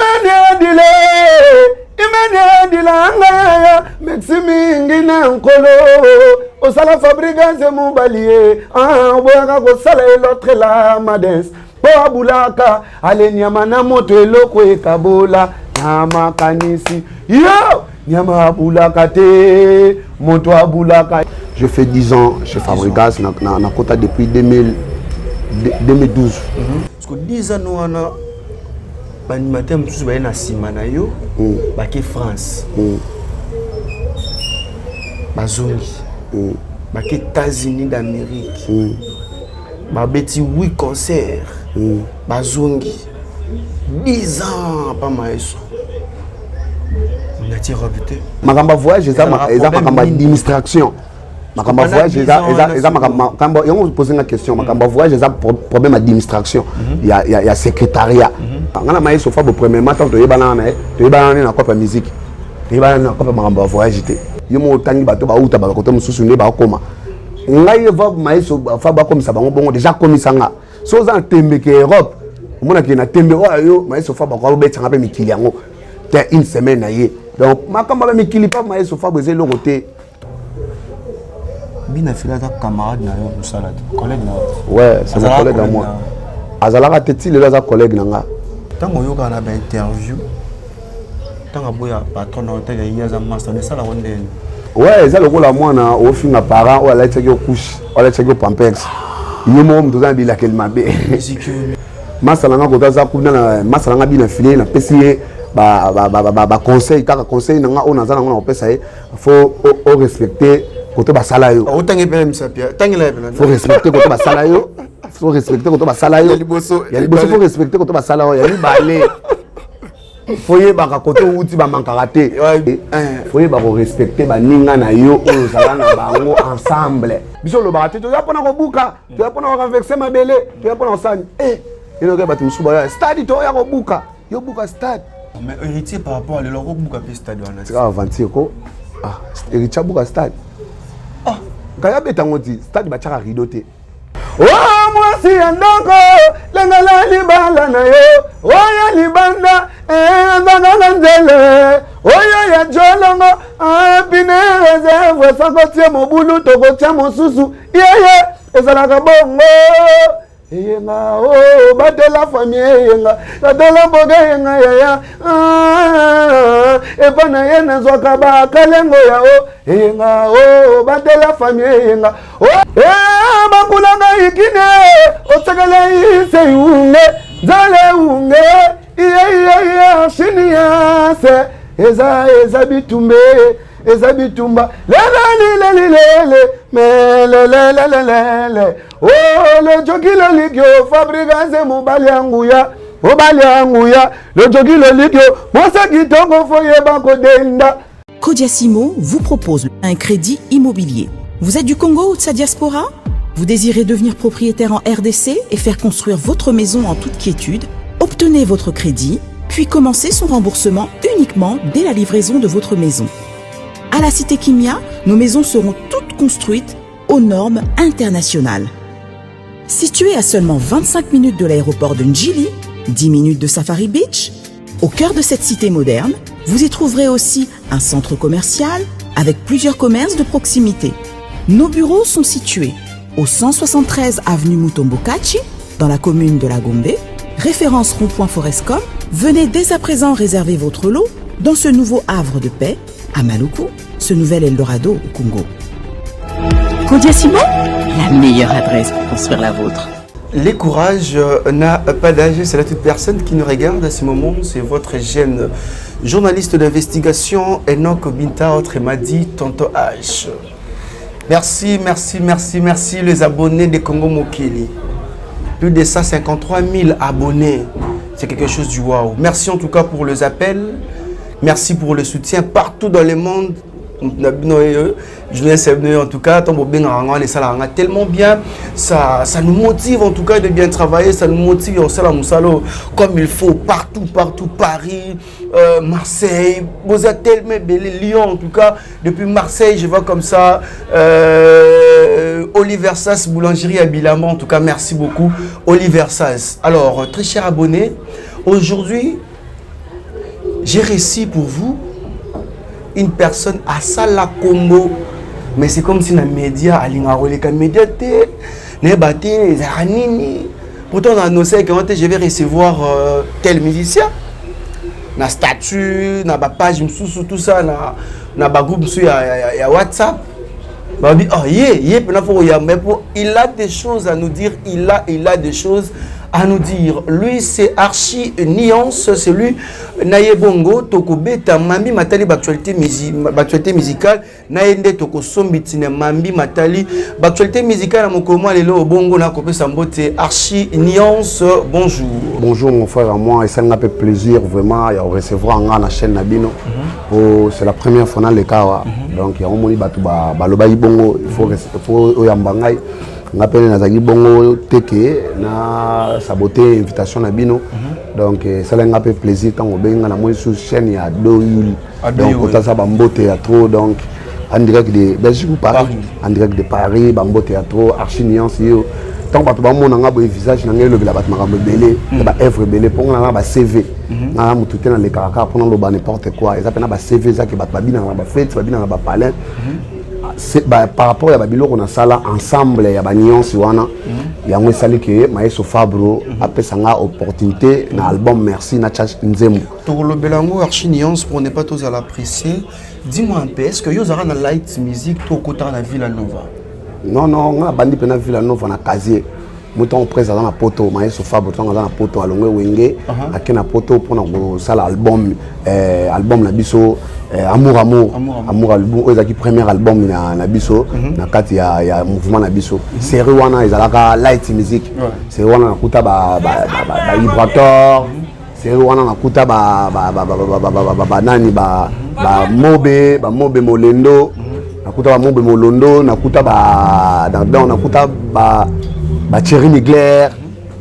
Imeniedile, imeniedila ngaya, merci mingi na nkolo. Osala Fabregas mobali ye, ah, oboyaka kosala ye l'autre la madens. Po abulaka, ale nyama na moto eloko ekabola na makanisi. Yo, nyama abulaka te, moto abulaka. Je fais 10 ans chez Fabregas, na, na, na kota depuis 2000, 2012. Parce que 10 ans wana, baanimateur mosusu baye na nsima na yo, bake France, bazongi, bake États-Unis d'Amérique, babeti 8 concert, bazongi. 10 ans pa maestro nati robe te. Makambo ya voyage eza Ezalaka eza problème makambo ya nini? Administration. Makambo ya Pendant voyage 10 eza ans eza wana eza makambo yango pose nga question. Makambo ya voyage eza problème administration ya secrétariat. Nga na maestro Fabo, premièrement, tant toyebana na ye, toyebana ne na cope ya musique, toyebana na cope ya makambo ya voyage te. Yo moko otangi bato bauta bakote mosusu nde bakoma. Ngai va maestro Fabo akomisa bango bongo, déjà akomisa nga. So oza na tembe ke Europe, omonake na tembe oyo yo maestro Fabo akobetisanga mpe mikili yango te une semaine na ye. Donc makambo ya mikili pa maestro Fabo eza eloko te. Bina Fila aza camarade na yo mosala te, collègue na yo? Ouais, c'est mon Azalaka collègue à collègue moi. na yo. Azalaka te, ti lelo aza collègue na nga. Ntango oyokaka na bainterview, ntango aboya patron na yo teke ye aza master, esalako ndeni? Ouais, eza lokola mwana ofinga parent oyo alatisaki yo couche, oyo alatisaki yo pampers. Yo moko moto oza na bilakeli mabe. Masa na nga kota aza kuna na masa na nga Bina File, napesi ye baconseil kaka. Conseil na nga oyo naza nango na kopesa ye, faut orespecte kote basala yo. Otangi mpe misapi, tangela ye pena. Faut respecter kote basala yo, faut respecter kote basala yo. Ya liboso. Ya liboso, faut respecter kote basala yo. Ya mibale, faut yebaka kote outi, bamankaka te. Faut yeba korespecte baninga na yo oyo ozala na bango ensemble. Biso olobaka te, toza mpona kobuka, toza mpona korenverse mabele, toza mpona kosala enoke. Bato mosusu baya stade, toya kobuka, yo buka stade. Mais Héritier, par rapport à lelo, akobuka mpe stade wana? Tika aventure ko. Ah, Héritier abuka stade? Ah. Kaya betango ti stade batiaka rideau te. O mwasi ya ndako, lengela libala na yo. Oyo libanda ezanga na nzele, oyo ya jolongo pneu réserve, sokotie mobulu, tokotia mosusu yeye. Ezalaka bongo. Eyenga o batela famille, eyenga batela mboka, eyenga yaya. Ah, epa na ye nazwaka bakalengo ya o eyenga o batela famille, eyenga o eh, bakulanga ikine osekele ise unge nzale unge iye iye iye shini yase eza eza bitumbe, eza bitumba lelelilelilele melelelelelele o lojoki lolikio Fabregas mobali ya nguya, mobali ya nguya, lojoki lolikio mwasa kitoko, faut yeba kodenda. Kodiasimo vous propose un crédit immobilier. Vous êtes du Congo ou de sa diaspora? Vous désirez devenir propriétaire en RDC et faire construire votre maison en toute quiétude? Obtenez votre crédit, puis commencez son remboursement uniquement dès la livraison de votre maison. À la Cité Kimia, nos maisons seront toutes construites aux normes internationales. Située à seulement 25 minutes de l'aéroport de Ndjili, 10 minutes de Safari Beach, au cœur de cette cité moderne, vous y trouverez aussi un centre commercial avec plusieurs commerces de proximité. Nos bureaux sont situés au 173 avenue Mutombo Kachi, dans la commune de la Gombe, référence rond-point Forescom. Venez dès à présent réserver votre lot dans ce nouveau havre de paix à Maluku, ce nouvel Eldorado au Congo. Kodiasimo, la meilleure adresse pour construire la vôtre. Le courage n'a pas d'âge, c'est la toute personne qui nous regarde à ce moment, c'est votre jeune journaliste d'investigation Enoch Binta, autrement dit Tonto H. Merci, merci, merci, merci les abonnés de Congo Mokili. Plus de 153 000 abonnés, c'est quelque chose du waouh. Merci en tout cas pour les appels, merci pour le soutien partout dans le monde. Journaliste, en tout cas, tellement bien, ça nous motive en tout cas de bien travailler, ça nous motive comme il faut, partout, partout, Paris, Marseille, vous êtes tellement belle, Lyon en tout cas, depuis Marseille, je vois comme ça, Oliver Sass, boulangerie à Bilama, en tout cas, merci beaucoup, Oliver Sass. Alors, très cher abonné, aujourd'hui, J'ai réussi pour vous une personne asala kombo, mais c'est comme si na média alingaka koleka média te, nayeba te ezalaka nini. Pourtant on a annoncé que je vais recevoir tel musicien na statut, na bapage mosusu, tout ça, na bagroupe mosusu ya WhatsApp. Babi, oh, ye mpena fo koyamba po il a des choses à nous dire, il a des choses à nous dire. Lui, c'est Archi Nuance, c'est lui na ye. Bongo tokobeta mambi matali baactualité musicale na ye, nde tokosombi ntina mambi matali baactualité musicale na mokolo mwa lelo. Bongo nakopesa mbote Archi Nuance, bonjour. Bonjour mon frère à moi, esalinga mpe plaisir vraiment ya recevoir nga na chaîne na bino. C'est la première fois naleka awa, donc yango moni bato balobaki bongo il faut oyamba ngai. Nga mpe nazalaki bongo teke na sabote invitation na bino. Donc esalaki nga mpe plaisir ntango obengi nga. Namoni sur chaîne ya Doyul, donc otasa bambote ya trop, donc en direct de Belgique ou Paris, Paris. En direct de Paris, bambote ya trop. Archi Nuance yo, ntango bato bamona nga boye, visage na ngai elobela bato makambo ebele ya baœuvre ebele, mpo nga na baCV nga na motu te. Nalekaka kaka mpona loba n'importe quoi. Eza mpena baCV, ezaki bato babinaka na bafete, babinaka na bapalin par rapport ya babiloko nasala ensemble ya banuance wana. Yango esali ke maestro Fabro apesa nga opportunité na album Merci na tia nzembo. Tokolobela yango, Archi Nuance. Pour ne pas tozala pressé, dis-moi un peu, est ce que yo ozalaka na Light Music to okotaka na Villa Nova? Non, nga nabandi mpena Villa Nova na casier. Mo ntango presse aza na Poto, maestro Fabro ntango aza na Poto, alongwe Wenge, ake na Poto mpona kosala album na biso, Amour Amour. Amour album oyo ezalaki premier album na biso na kati ya mouvement na biso. Série wana ezalaka Light Music. Série wana nakuta bavibrator, série wana nakuta banani, bamobe, bamobe molendo, nakuta bamobe molondo, nakuta ba donc nakuta ba bathierry Migler,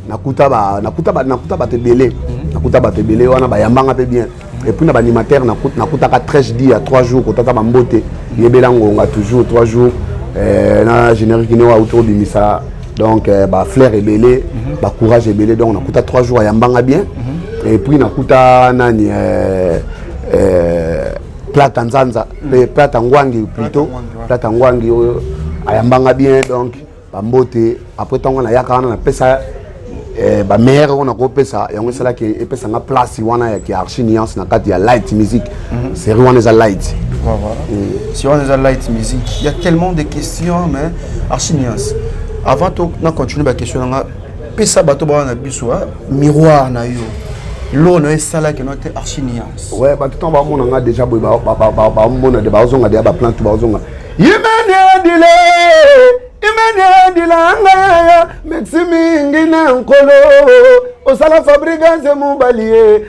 nakuta bato ebele, nakuta bato ebele wana bayambanga mpe bien. Et puis na baanimateur nakutaka 13 di ya 3 jours, kotata bambote yebela ngonga toujours 3 jours, na générique ne oyo auti kobimisa. Donc bafleur ebele, bacourage ebele. Donc nakuta 3 jours, ayambanga bien. Et puis nakuta nani, Plata Nzanza, mpe Plata Ngwangi plutôt, Plata Ngwangi oyo ayambanga bien. Donc bambote. Après ntango nayaka wana, napesa bameilleur oyo nakopesa. Yango esalaki epesanga place wana ya ki Archi Nuance na kati ya Light Music. Série wana eza Light. Voilà. Si on est Light Music, il y a tellement de questions, mais Archi Nuance, avant de continuer la question, pesa bato bawana na biso miroir na yo, eloko na yo esalaki no te, Archi Nuance. Ouais, bato ntango bamona nga déjà boye, bamona de bazonga deya baplante, bazonga imene adile, imene adilanga yaya. Merci mingi na nkolo osala Fabrigas mobali ye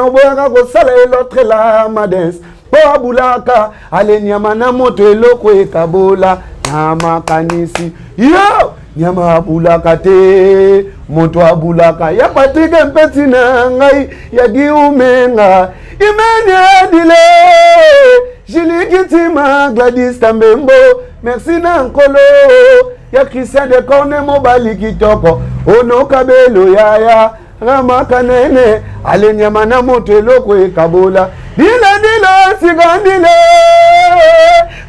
oboyaka kosala elotre la mades mpo abulaka ale nyama na moto, eloko ekabola na makanisi yo. Nyama abulaka te, moto abulaka. Ya Patrik mpeti na ngai ya Giumenga, imene adile, Jilikitima, Gladys Tambembo, merci na nkolo ya Christian de Corne, mobali kitoko onokabelo yaya ramaka nene ale nyama na moto, eloko ekabola dila dila sika dila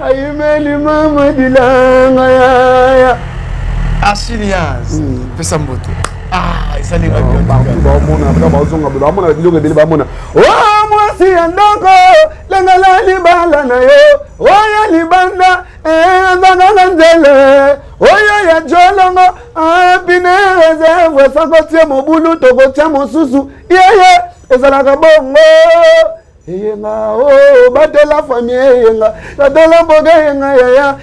ayimeli mama dilanga yaya. Archi Nuance, pesa mbote. Ah, esalinga bien. Partout baomona, bazonga, baomona biloko ebele, bamona o mwasi ya ndako lengela libala na yo oyo libanda azanga na nzele oyo ya jolongo pine réserve sokotie mobulu tokotia mosusu yeye ezalaka bongo. Eyenga o batela famille, eyenga batela mboka, eyenga yaya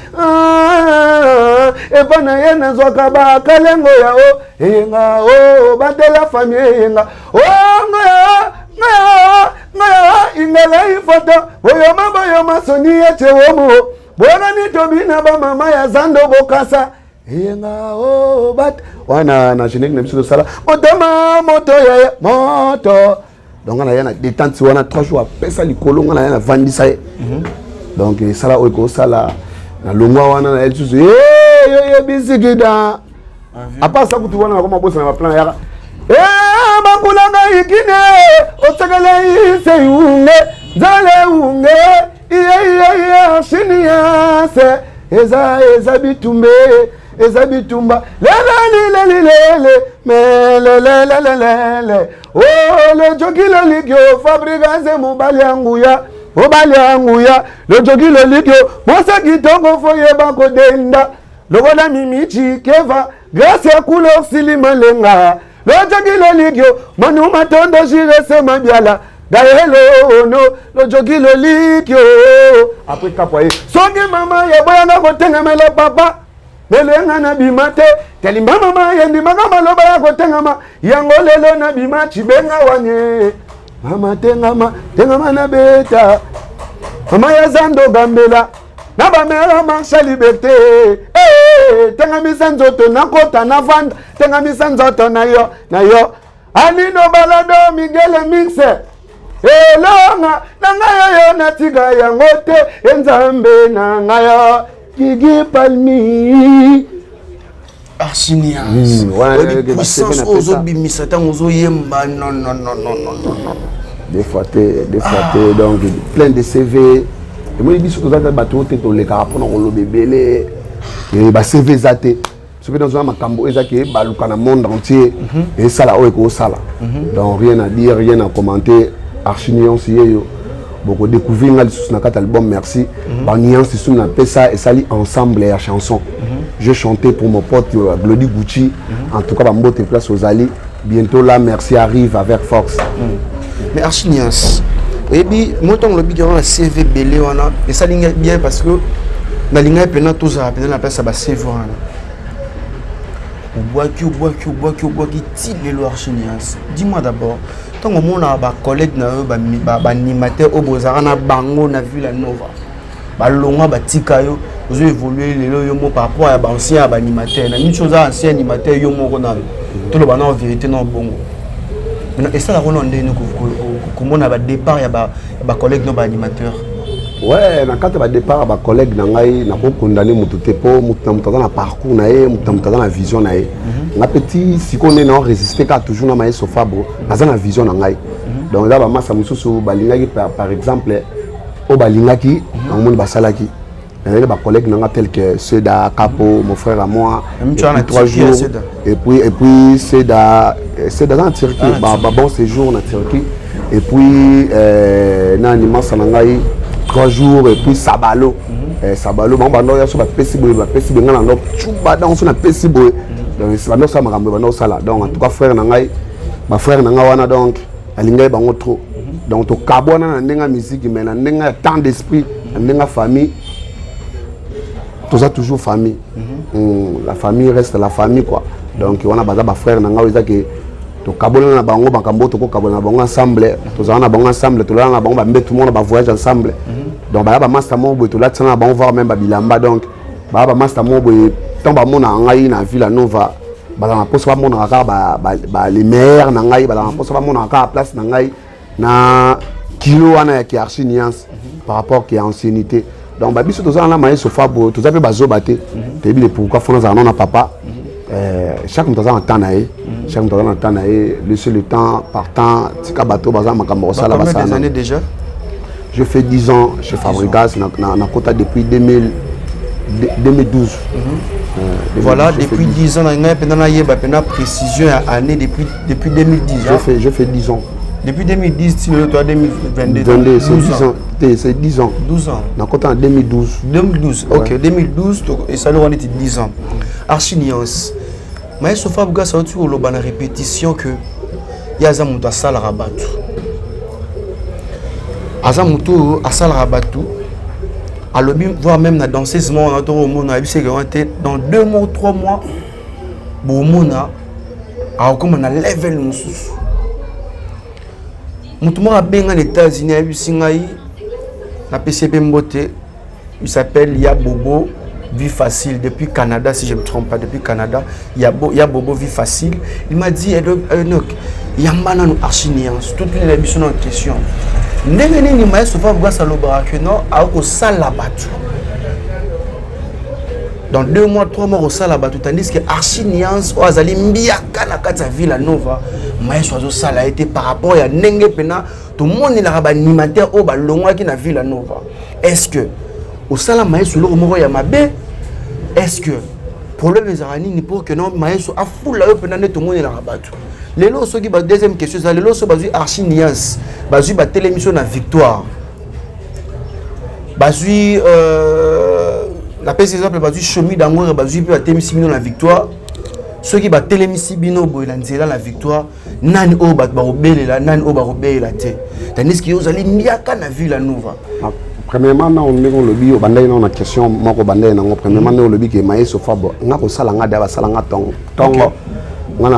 epa na ye nazwaka bakalengo ya o eyenga o batela famille, eyenga o ngoya ngoya ngoya ingala ifoto boyoma boyoma soni echewomo boyokani tobina bamama ya zando bokasa eyenga o bat wana na générique na biso tosala motema moto yaya moto. Donc nga na ye na détente wana 3 jours, apesa likolo, nga na ye navandisa ye. Donc esala oyo ekosala na longwa wana na ye lisusu yo yebisikida apart sa kutu wana nakoma bosana baplan yaka. Kulanga ikine osekele ise yunge nzale unge iye iye iye ashini yase eza eza bitumbe eza bitumba lelelilelilele melelelelelele o lojoki lolikio fabriganse mobali ya nguya, mobali ya nguya, lojoki lolikio mwasa kitoko foyeba kodenda lokola mimichi keva grâce ya couleur silimalenga lojoki lolikio manu matondo jirese mabiala gaelo ono lojoki lolikio. Après kapwa ye soki mama yeboyanga kotengamela papa lelo yanga nabima te telimba mama yendimaka maloba ya kotengama yango lelo nabima cibenga wanye mama tengama tengama na beta mama ya zando gambela na bamela marche liberté hey, tengamisa nzoto nakota navanda tengamisa nzoto na yo na yo Alino Balado Miguel Mixe elonga na ngai oyo natika yango te enzambe na ngai Gigi Palmi. Archinias, puissance oyo ozobimisa ntango ozoyemba, non non non non non non. Des fois te, des fois te. Donc plein de CV emoni biso toza te bato oyo te tolekaka mpona koloba ebele ba CV eza te. Soki nazwa makambo eza ke baluka na monde entier esala oyo ekosala. Donc rien à dire, rien à commenter. Archi Nuance yeyo bokodécouvrir nga lisusu na kati album. Merci. Banuance lisusu napesa esali ensemble ya chanson. Je chantais pour mon pote Glody Gucci. En tout cas bambote place ozali. Bientôt là, merci arrive avec force. Mais Archi Nuance, oyebi mo ntango olobi yango na CV ebele wana esali ngai bien parce que nalingai mpena tozala mpena na place ya ba CV wana. Obwaki, obwaki, obwaki, obwaki ti lelo. Archi Nuance, dis-moi d'abord, ntango omonaka bacollègue na yo baanimateur oyo bozalaka na bango na Villa Nova balongwa batika yo, ozo évolue lelo yo moko par rapport ya baancien ya baanimateur na miso, oza ancien animateur yo moko nano, toloba na vérité na bongo. Maintenant esalaka wana ndeni komona badépart ya bacollègue no baanimateur? Ouais, na kati ya badépart ya bacollègue na ngai, nakokondane motu te mpo motu na moto aza na parcours na ye, motu na moto aza na vision na ye. Nga mpe ti sikoyo nde nao résister kaka toujours na Maestro Fabro, naza na vision na ngai. Donc eza bamasa mosusu balingaki par exemple oyo balingaki namoni basalaki nazalaki bacollègue na nga tel que Seda Capo, mon frère à moi. Et puis 3 jours et puis Seda, Seda aza na Turquie, ba bon séjour na Turquie. Et puis nani masa na ngai 3 jours et puis Sabalo, Sabalo bango bando ya so bapesi boye, bapesi boye, ngai na ndo cuba. Donc so napesi boye, donc bando osala makambo bando osala. Donc en tout cas frère na ngai, bafrère na ngai wana, donc alingai bango trop. Donc tokabwana na ndenge ya musique, mais na ndenge ya temps d'esprit, na ndenge ya famille, toza toujours famille. La famille reste la famille quoi. Donc wana baza bafrère na ngai oyo eza ke tokabolana na bango makambo oyo tokokabola na bango ensemble, tozala na bango ensemble, tolala na bango bambetu moko na bavoyage ensemble. Donc baya bamaster moko boye, tolatisana na bango voire même babilamba. Donc baya bamaster moko boye, ntango bamonaka ngai na Villa Nova, bazala na mposa bamonaka kaka les meilleurs na ngai, bazala na mposa bamonaka kaka place na ngai na kilo wana ya ki Archi Nuance par rapport ke ancienneté. Donc babiso tozala na Maestro Fabro, toza mpe bazoba te, toyebi le pourquoi fo nazala nano na papa. Chaque moto aza na temps na ye, chaque moto aza na temps na ye. Laissez le temps par temps, tika bato baza makambo kosala basala. Déjà Je fais 10 ans chez Fabregas, na kota depuis 2000, 2012. Voilà, depuis 10 ans, na mpenza nayeba mpenza précision ya année depuis 2010. Je fais 10 ans. Depuis 2010 ti lelo toa 2022. 22, c'est 10 ans, c'est 10 ans. 12 ans. Nakota en 2012. 2012, ok. 2012 esali wana neti 10 ans. Archi Nuance, Maestro Fabregas auti koloba na répétition que ye aza moto asalaka bato, aza moto oyo asalaka bato. Alobi voire même na danseuse moko na tokomona, ayebisaki wana te dans 2 mois, 3 mois bomona akokoma na level mosusu. Moto moko abenga na États-Unis, ayebisi ngai napesi ye mpe mbote. Il s'appelle Ya Bobo Vie Facile depuis Canada, si je ne me trompe pas, depuis Canada. Ya Bobo Vie Facile. Il m'a dit, Enoch, yamba nanu Archi Nuance, toute une émission en question. Ndenge nini Maestro Fabregas alobaka que non, akosala bato? Dans 2 mois, 3 mois kosala bato, tandis que Archi Niance oyo azali mbiaka na kati ya Villa Nova, maestro azosala ye te par rapport ya ndenge mpena tomonelaka baanimateur oyo balongwaki na Villa Nova. Est ce que osala maestro eloko moko ya mabe? Est ce que problème ezalaka nini pour que non, maestro afula yo mpena nde tomonelaka bato lelo? Soki ba deuxième question eza: lelo so bazwi Archi Niance, bazwi, batelemi so na Victoire, bazwi, napesi exemple, bazwi Chomi Dangore, bazwi mpe batelemisi bino na Victoire, soki batelemisi bino boye na nzela na Victoire, nani oyo bato bakobelela, nani oyo bakobelela te, tandis que yo ozali mbiaka na Villa Nova? Ah, premièrement, na ndenge olobi, obandaki nao na question moko, obandaki nango. Premièrement, ndenge olobi ke maestro Fabo nga kosala nga deya, basala nga ntongo ntongo. Nga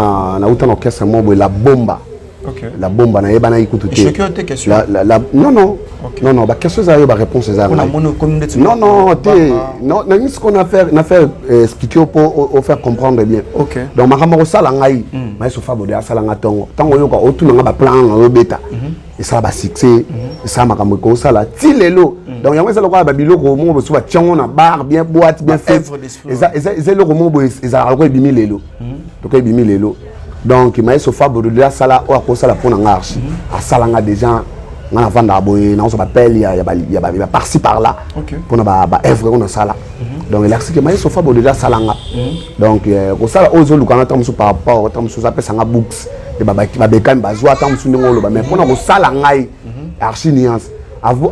nauta na orchestre moko boye, La Bomba. La Bomba, nayebanaki kutu te. Échoqué te question? Non, non. Non, baquestion eza yo, baréponse eza. Mpona moni okomi ndeti Non, non, te, non, nangi sikoyo na faire expliquer mpo o faire comprendre bien. Donc makambo kosala ngai, maestro Fabo de asala nga ntongo. Ntango oyoka otuna nga baplan na oyobeta, esala basuccès, esala makambo ekosala ti lelo. Donc yango eza lokola babiloko moko boso batiango na bar bien, boîte bien fait. Œuvre d'esprit. Eza eloko moko boye ezalaka lokola ebimi lelo, lokola ebimi lelo. Donc maestro Fabo de asala oyo akosala mpo na nga. Archi asala nga déjà. Nga navandaka boye, nakozwa bapele ya par-ci par là mpona baœuvre oyo nasala. Donc elakisi ke maestro Fabo déjà asala nga. Donc kosala oyo ezoluka nga, ntango mosusu par rapport, ntango mosusu apesa nga books e babekami bazwa, ntango mosusu ndenge oloba. Mais mpona kosala ngai, Archi Niance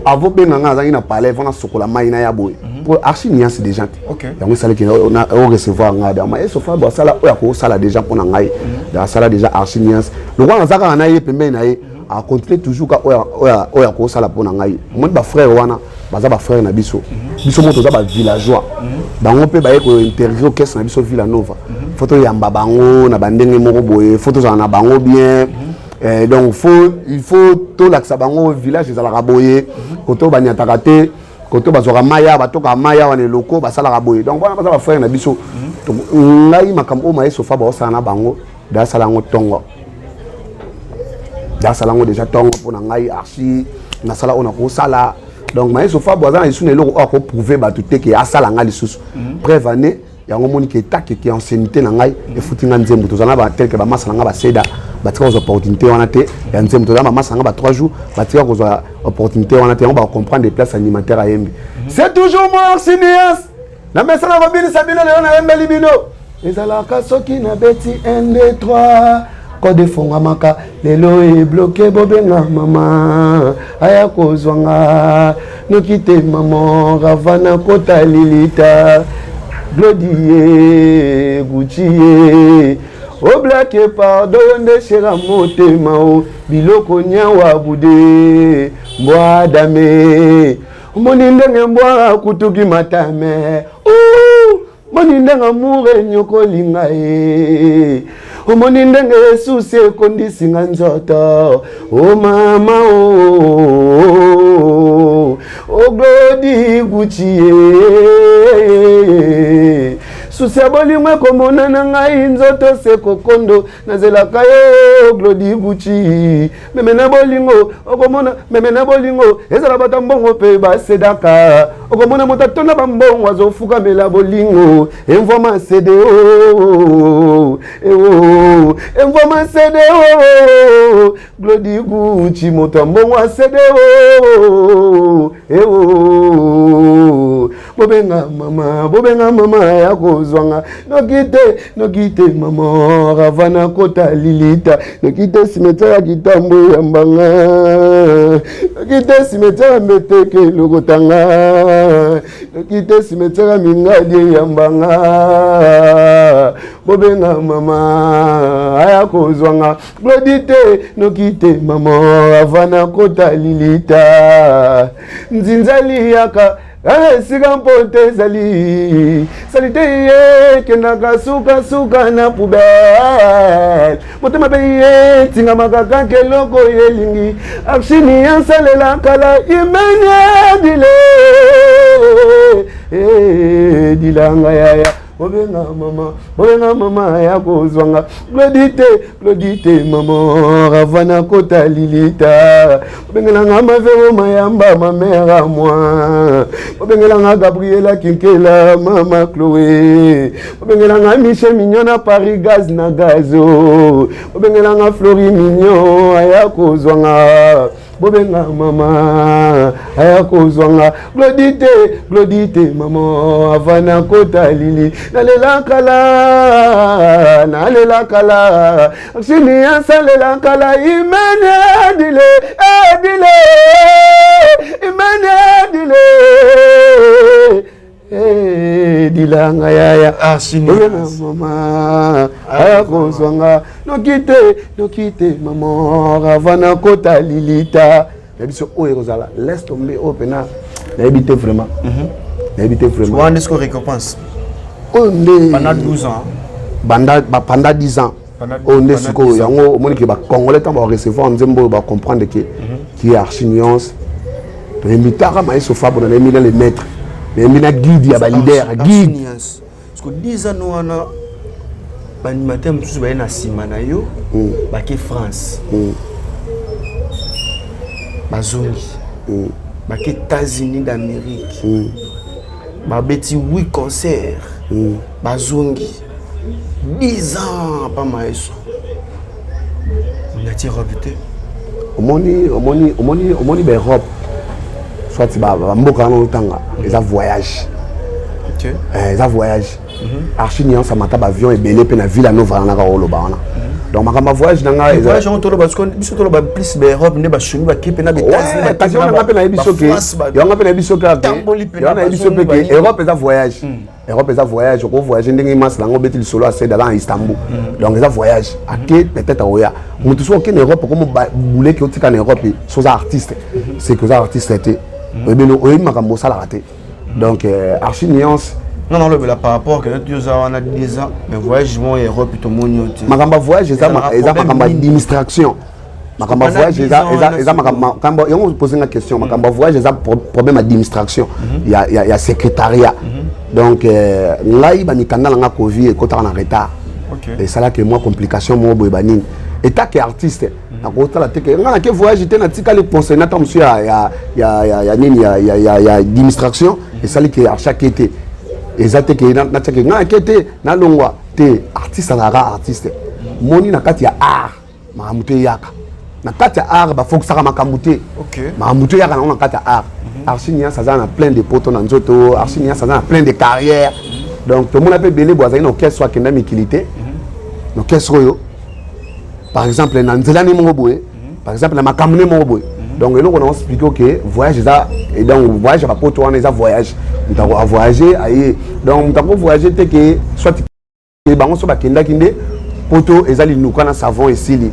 avobenga nga, azalaki na palais, fo nasokola mai na ya boye po Archi Niance déjà te. Yango esalaki orecevoir ngai. Donc maestro Fabo asala oyo akosala déjà mpo na ngai. Donc asala déjà. Archi Niance, lokola naza kaka na ye pembeni na ye, acontinue toujours ka oyo akosala mpo na ngai. Omoni, bafrère wana baza bafrère na biso. Biso mo toza bavillageois, bango mpe baye kointégrer orchestre na biso Villa Nova. Faut toyamba bango na bandenge moko boye, faut tozala na bango bien. Donc il faut tolakisa bango village ezalaka boye, koto banyataka te, koto bazwaka mai awa, batokaka mai awa na eloko basalaka boye. Donc wana baza bafrère na biso. Ngai makambo oyo maestro Fa baosala na bango, da asala yango ntongo, da asala yango déjà ntongo mpo na ngai. Archi nasala oyo nakosala. Donc maestro Fabo aza na lisusu na eloko oyo akoprouver bato te ke asala nga lisusu. Preuve ane yango, omoni ke etakeke ancienneté na ngai efuti nga nzembo. Tozala na tel que bamasa na nga baseda, batika kozwa opportunité wana te ya nzembo. Tozala bamasa na nga ba 3 jours, batika kozwa opportunité wana te. Yango bacomprendre place animateur ayembi. C'est toujours moi, Archi Niance, na mesana kobinisa bino. Lelo nayembeli bino ezalaka soki nabeti 1 2 3 code efongamaka, lelo ebloqué. Bobenga mama aya kozwanga noki te. Mama Ravana kota lilita Glodi ye Gucci ye oblake pardon, yo nde shera motema o biloko nyawa bude mbwa dame. Omoni ndenge mbwa akutuki matame, moni ndenge amour enyokolinga ye, omoni ndenge esusi ekondisinga nzoto. O mama o Oglodi Gucci ye susi ya bolingo ekomona na ngai nzoto se kokondo. Nazelaka yo Glodi Gucci, meme na bolingo okomona, meme na bolingo ezala bato mbongo mpe basedaka. Okomona moto atonda bambongo azofukamela bolingo. Emvwama sede o ewo, emvwama sede o Glodi Gucci, moto ya mbongo asede o ewo. Bobenga mama, bobenga mama ya kozwanga noki te, noki te. Mama Ravana kota lilita noki te, cimetière ya Kitambo eyambanga noki te, cimetière ya Mbeteke elokotanga noki te, cimetière ya Mingadi eyambanga. Bobenga mama aya kozwanga Glodi te noki te. Mama Ravana kota lilita nzinzali yaka esika mpo te ezali sali te, ye ekendaka sukasuka na poubelle. Motema mpe ye etingamaka kaka eloko elingi. Archini asalela kala imene dile dilanga yaya. Bobenga mama, bobenga mama ya kozwanga. Glodi te, glodi te mama, ravana kota lilita. Bobengelanga mavero mayamba ma mère à moi. Bobengelanga Gabriela Kinkela mama Chloé. Bobengelanga Michel Mignon na Paris gaz na gazo. Bobengelanga Flori Mignon aya kozwanga. Bobenga mama aya kozwanga. Glodi te, glodi te mama avana kota lili. Nalela kala, nalela kala. Sini asalela kala imene adile, adile. Imene adile. Eh, dilanga yaya. Ah, sini. Bobenga mama aya kozwanga. Noki te, noki te mama avana kota lilita. Na biso oyo ekozala laisse tomber oyo pena nayebi te vraiment. Nayebi te vraiment. Wana est-ce que récompense? Oyo nde pendant 12 ans. Banda ba pendant 10 ans. Oyo nde sikoyo yango omoni ke ba congolais ntango ba recevoir nzembo oyo ba comprendre ke qui est Archi Nuance. Toyembi taka maestro Fabo na nayembi na le maître. Nayembi na guide ya ba leader, guide. Parce que 10 ans wana ba animateur mosusu baye na nsima na yo, bake France. Bazongi. Bake États-Unis d'Amérique. Babeti 8 concerts. Bazongi. 10 ans pas maestro. Nati robe te. Omoni, omoni, omoni, omoni ba Europe. Soit ba mboka wana otanga, eza voyage. Eza voyage. Archi Nuance amata ba avion ebele pe na Villa Nova wana kaka oloba wana. Donc makambo ya voyage na ngai eza voyage yango toloba, parce que biso toloba plus ba Europe nde bashomi bakepe na ba États-Unis, Ouais, kasi wana nga mpe nayebi ba soki France, ba yango mpe nayebi soki ake, Tamboli mpe na yango nayebi soki bazongi ke banini. Europe eza voyage. Europe eza voyage, oko voyager ndenge masi nango obeti lisolo ya Sede aza na Istanbul. Donc eza voyage. Ake peut-être akoya. Moto soki okende Europe okomo buleki otika na Europe so oza artiste. C'est que oza artiste te. Oyebi oyebi makambo osalaka te. Donc Archi Nuance. Non, non, le par rapport que tu as wana 10 ans, mais voyage mo Europe to moni oti. Makambo ya voyage eza Eza eza problème makambo ya nini? administration. Makambo ya Pendant voyage 10 eza, ans, eza, wana eza sikoyo. makambo, makambo, yango poser nga question. Makambo ya voyage eza problème ya administration. Ya, ya, ya secrétariat. Donc ngai ba mikanda na nga Covid ekotaka na retard. Esalaki mwa complication moko boye banini. État que artiste, nakotala te ke nga nake voyage te, natikali conseil na ntango mosusu ya, ya, ya, ya, ya nini, ya, ya, ya, ya administration, esali ke archake te. Eza te ke natiaki nga nake te, nalongwa te. Artiste azalaka artiste. Moni na kati ya art, makambo te eyaka. Na kati ya art, bafokisaka makambo te. Makambo te eyaka nango na kati ya art. Archi Nuance aza na plein de poto na nzoto, Archi Nuance aza na plein de carrière. Donc tomona mpe ebele bo azali na orchestre oyo akenda mikili te. Na orchestre oyo, par exemple, na nzela ne moko boye, par exemple, na makambo ne moko boye. Donc eloko na expliquer que voyage eza, et donc voyage ya bapoto wana eza voyage. Moto ako avoyager aye. Donc moto ako voyager te ke soit bango so bakendaki nde poto eza linuka na savon esili.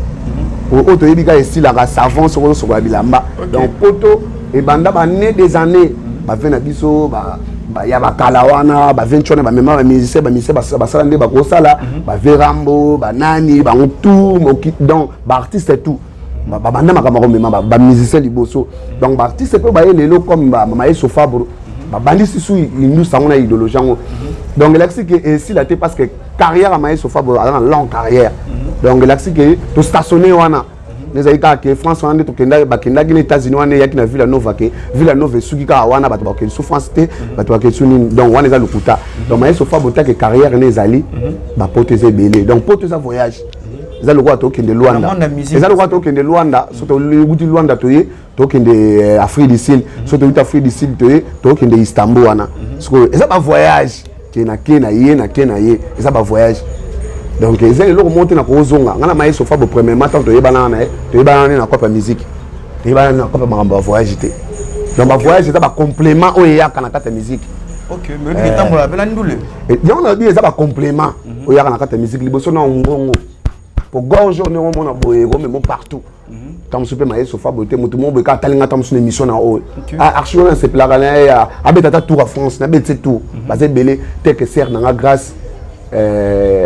Oyo toyebi kaka esilaka savon soki ozosokola bilamba. Donc poto ebanda ba année des années, bave na biso ba ya bakala wana, ba vingt wana bamema ba musicien, ba musicien basala nde bakosala, ba Verambo, banani bango tout moki, donc ba artiste tout babanda makambo ya komema ba musicien liboso. Donc ba artiste mpe baye lelo comme Maestro Fabro babandi susu industrie yango na idéologie yango. Donc elakisi ke esila te parce que carrière ya Maestro Fabro aza na longue carrière. Donc elakisi ke tostationne wana ezali kaka ke France wana nde tokendaki, bakendaki na États-Unis wana eyaki na Villa Nova, ke Villa Nova esuki kaka wana, bato bakokende su France te, bato bakende su nini. Donc wana eza lokuta. Donc Maestro Fabro take carrière ne ezali bapoto eza ebele. Donc poto eza voyage, eza lokola tokende Luanda. Na monde ya musique. Eza lokola tokende Luanda, so towuti Luanda toye tokende Afrique du Sud, so towuti Afrique du Sud toye tokende Istanbul wana. Sikoyo eza ba voyage ke na ke na ye na ke na ye, eza ba voyage. Donc eza eloko moko te na kozonga nga na Maestro Fabo. Premièrement, ntango toyebanaka na ye, toyebanaka ne na cope ya musique, toyebanaka na cope ya makambo ya voyage te. Donc ba voyage eza ba complément oyo eyaka na kati ya musique. Ok, mais oyebi etambola mpe na ndule. Yango nalobi eza ba complément oyo eyaka na kati ya musique. Liboso na ngongo po gorge oyo ndenge omona boye ekomemo partout. Ntango mosusu mpe Maestro Fabo te, motu moko boye kaka atalinga ntango mosusu na émission na oyo. Archi wana nasepelaka na ye, abeta ata tour ya France, nabeti se tour, baza ebele te ke sere nanga grâce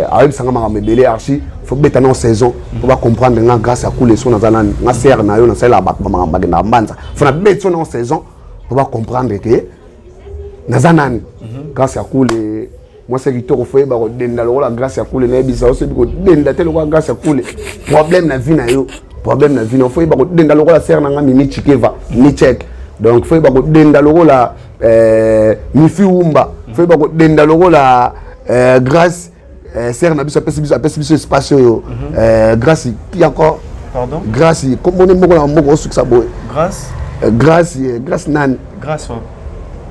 ayebisanga makambo ebele. Archi faut beta na saison po bacomprendre nga grâce ya kule so naza nani. Nga sere na yo nasalelaka bato bamakambo bakendaka mbanza, faut nabeti so na saison po bacomprendre ke naza nani grâce ya kule. Mwasi ya kitoko, faut yeba kodenda lokola Grâce ya Kule. Nayebisa yo, soyebi kodenda te lokola Grâce ya Kule, problème na vie na yo, problème na vie na yo. Faut yeba kodenda lokola sœur na nga Mimi Chikeva Michek. Donc faut yeba kodenda lokola Mifi Wumba, faut yeba kodenda lokola Grâce, sœur na biso apesi biso espace oyo. Grâce qui encore? Pardon? Grâce, kombone moko na moko osukisa boye. Grâce. Grâce, Grâce nani? Grâce.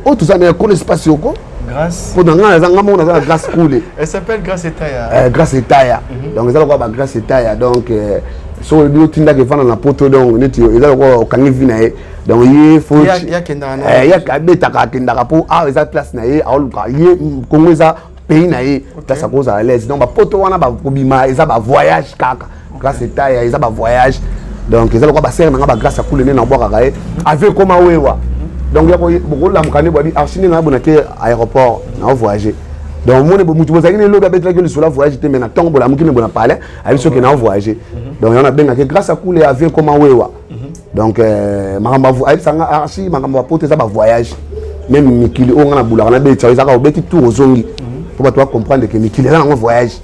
Oyo toza na ekolo, espace yoko. Grâce. Mpo na ngai, naza nga moko, naza na Grâce Kule. Elle s'appelle Grâce Etaya. Grâce Etaya. Donc eza lokola bagrâce Etaya. Donc soki olobi otindaka evanda na Poto, donc neti eza lokola okangi vie na ye. Donc ye faut Ye akendaka na ye abetaka, akendaka mpo awa eza place na ye, aoluka ye Kongo eza pays na ye, place akozala à l'aise. Donc bapoto wana bakobima, eza bavoyage kaka. Grâce Etaya eza bavoyage. Donc eza lokola basœur na nga bagrâce akule nde nabwakaka ye ave ekoma wewa. Donc ya bokolamuka nde bwabi archi nde nabona te aéroport na voyage. Donc omoni mutu bozalaki ne lobi, abetelaki lisolo ya voyage te, mais na ntongo bolamuki ne bona palais, ayebi soki na voyage. Donc yango nabengaki Grâce akule ave ekoma wewa. Donc makambo ayebisanga archi, makambo ya poto eza bavoyage. Même mikili oyo nga na bulaka nabetisa, ezaka obeti tour, ozongi, mpo bato bacomprendre ke mikili eza nango voyage.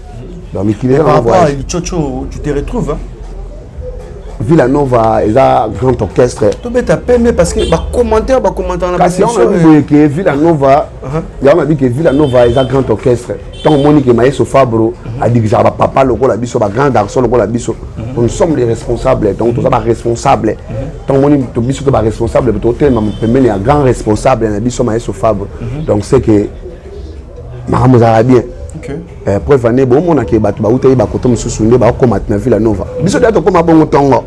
Donc mikili eza Par nango rapport à voyage. Lichocho, tu te retrouves, hein? Villa Nova eza grand orchestre. Tobeta pembe parce que bacommentaire, bacommentaire na Kasi yango nabi boye ke Villa Nova, yango nabi ke Villa Nova eza grand orchestre. Ntango omoni ke Maestro Fabro adirisaka bapapa lokola biso, bagrand garçon lokola biso, nous sommes les responsables. Donc toza baresponsable. Ntango omoni biso to baresponsable totelema pembeni ya grand responsable na biso Maestro Fabro, donc c'est que makambo ezalaka bien. Preuve ane, bomonake bato bautaki bakoto mosusu nde bakokoma na Villa Nova. Biso deya tokóma bongo ntongo,